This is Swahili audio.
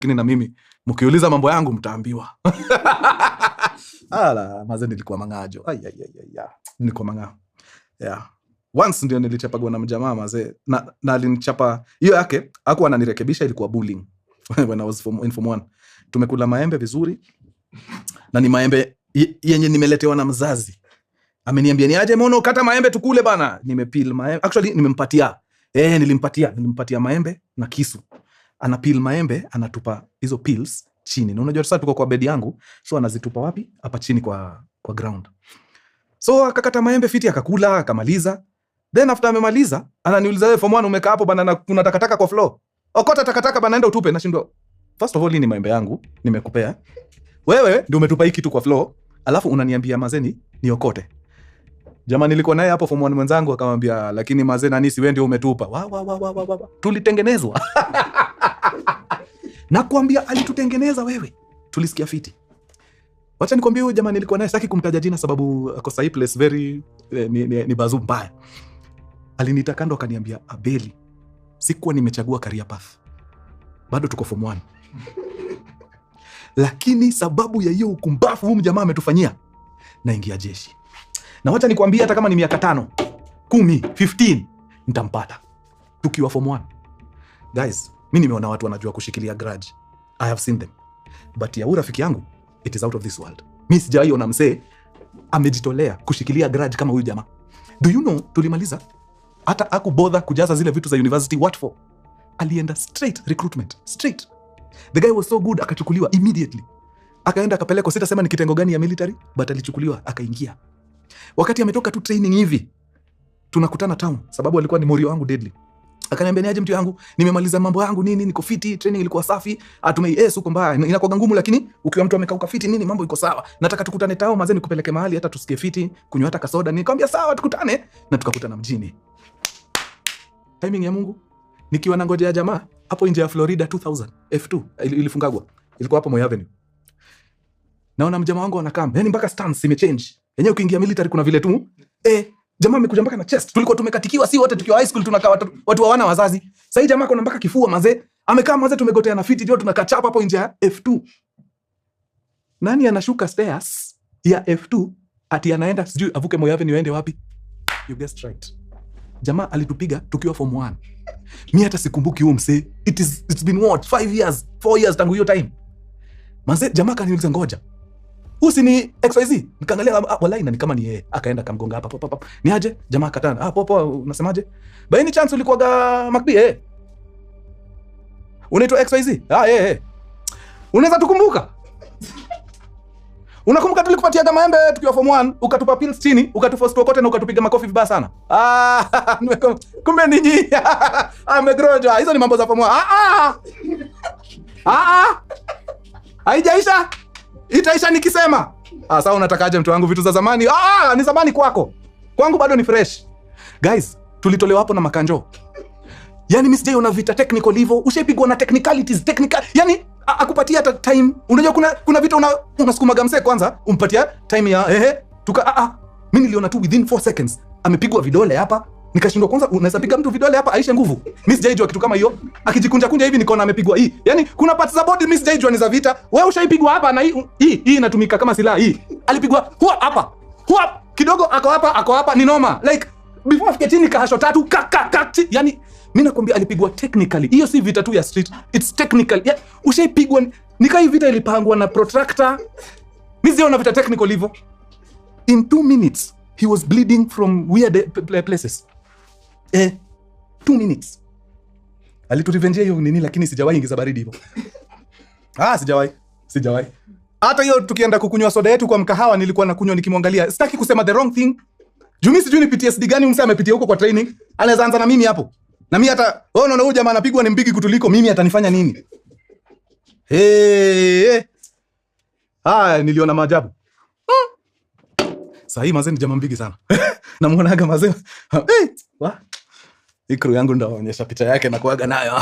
Lakini na mimi mkiuliza mambo yangu mtaambiwa. Ala, maze nilikuwa mang'ajo. Ai, ai, ai, ai, ya. Nilikuwa mang'aa. Yeah. Once ndio nilichapagwa na mjamaa mazee na alinichapa hiyo yake hakuwa ananirekebisha, ilikuwa bullying when I was in form 1. Tumekula maembe vizuri na ni maembe yenye nimeletewa na mzazi. Ameniambia ni aje mono kata maembe tukule bana. Nimepeel maembe. Actually nimempatia. Nilimpatia maembe na kisu. Ana peel maembe, anatupa hizo peels chini. Na unajua sasa tuko kwa bed yangu, so anazitupa wapi? Hapa chini kwa ground. So akakata maembe fiti akakula, akamaliza. Then after amemaliza, ananiuliza wewe form 1 umekaa hapo bana na kuna takataka kwa floor. Okota takataka bana, enda utupe. Nashindwa. First of all, hii ni maembe yangu, nimekupea. Wewe ndio umetupa hii kitu kwa floor, alafu unaniambia mazeni niokote. Jamaa nilikuwa naye hapo form 1 mwenzangu akamwambia lakini mazee nani si wewe ndio umetupa. Wa wa wa wa wa wa. Tulitengenezwa. Nakwambia alitutengeneza wewe. Tulisikia fiti. Wacha nikwambie huyu jamaa nilikuwa naye, sitaki kumtaja jina sababu ako sahi place very ni bazu mbaya. Aliniita kando akaniambia Abeli, sikuwa nimechagua career path. Bado tuko form 1. Lakini sababu ya hiyo ukumbafu huyu jamaa ametufanyia, naingia jeshi. Na wacha nikwambie hata kama ni miaka 5, 10, 15 nitampata. Tukiwa form 1. Guys, mimi nimeona watu wanajua kushikilia grudge. I have seen them. But ya rafiki yangu, it is out of this world. Mimi sijawahi ona msee amejitolea kushikilia grudge kama huyu jamaa. Do you know tulimaliza hata hakubother kujaza zile vitu za university, what for? Alienda straight recruitment, straight. The guy was so good akachukuliwa immediately. Akaenda akapelekwa, sitasema ni kitengo gani ya military, but alichukuliwa akaingia. Wakati ametoka tu training hivi, tunakutana town, sababu alikuwa ni morio wangu deadly. Akaniambia niaje mtu yangu, nimemaliza mambo yangu nini, niko fiti, training ilikuwa safi, atumei huko mbaya, inakuwa ngumu lakini ukiwa mtu amekauka fiti nini mambo iko sawa. Nataka tukutane tao mazee nikupeleke mahali hata tusikie fiti, kunywa hata kasoda. Nikamwambia sawa tukutane, na tukakutana mjini. Timing ya Mungu. Nikiwa nangojea jamaa hapo nje ya Florida 2000 F2 ilifungagwa. Ilikuwa hapo Moi Avenue. Naona mjamaa wangu anakaa, yani mpaka stance imechange. Yenyewe ukiingia military kuna vile tu jamaa amekuja mpaka na chest. Tulikuwa tumekatikiwa si wote tukiwa high school tunakaa watu hawana wazazi. Sasa hii jamaa kuna mpaka kifua mazee. Amekaa mazee tumegotea na fiti ndio tunakaa chapa hapo nje ya F2. Nani anashuka stairs ya F2 ati anaenda sijui avuke Moi Avenue aende wapi? You guessed right. Jamaa alitupiga tukiwa form 1. Mimi hata sikumbuki huo msee. It's been what 5 years, 4 years tangu hiyo time. Mazee jamaa kaniuliza ngoja. Huyu ni XYZ. Nikaangalia wallahi na ni kama ni yeye. Akaenda akamgonga hapa pop pop. Ni aje? Jamaa akatana. Ah popo unasemaje? By any chance ulikuwaga MacB eh? Unaitwa XYZ? Ah eh. Unaweza tukumbuka? Unakumbuka tulikupatia kama maembe tukiwa form 1, ukatupa pills chini, ukatuforce tuokote na ukatupiga makofi vibaya sana. Ah, kumbe ninyi. Amegroja. Hizo ni mambo za form 1. Ah ah. Ah. Haijaisha. Itaisha nikisema. Ah, sawa unatakaje mtu wangu vitu za zamani? Ah, ni zamani kwako. Kwangu bado ni fresh. Guys, tulitolewa hapo na makanjo. Yani mimi sijaiona vita technical hivyo. Ushaipigwa na technicalities, technical. Yani akupatia hata time. Unajua kuna vita unasukuma gamse kwanza, umpatia time ya tuka mimi niliona tu within 4 seconds amepigwa vidole hapa. Nikashindwa kwanza unaweza piga mtu vidole hapa aishe nguvu. Mimi sijaijua kitu kama hiyo. Akijikunja kunja hivi nikaona amepigwa hii. Yani kuna parts za body mimi sijaijua ni za vita. Wewe ushaipigwa hapa na hii inatumika kama silaha hii. Alipigwa huwa hapa. Huwa kidogo ako hapa ni noma. Like before afike chini kahasho tatu ka ka ka. Yani mimi nakwambia alipigwa technically. Hiyo si vita tu ya street. It's technical. Yeah, ushaipigwa nikai vita ilipangwa na protractor. Mimi sijaona vita technical hivyo. In 2 minutes he was bleeding from weird places. 2 minutes. Aliturevenge hiyo nini lakini sijawahi ingiza baridi hivyo. Ah, sijawahi. Hata hiyo tukienda kukunywa soda yetu kwa mkahawa nilikuwa nakunywa nikimwangalia. Sitaki kusema the wrong thing. Juu mimi sijui ni PTSD gani msee amepitia huko kwa training. Anaweza anza na mimi hapo. Na mimi hata wewe unaona huyu jamaa anapigwa ni mbigi kutuliko mimi atanifanya nini? Hey. Ah, niliona maajabu. Sasa hii mazee ni jamaa mbigi sana. Namuonaga mazee. Wa. Ikru yangu ndaonyesha picha yake na kuaga nayo.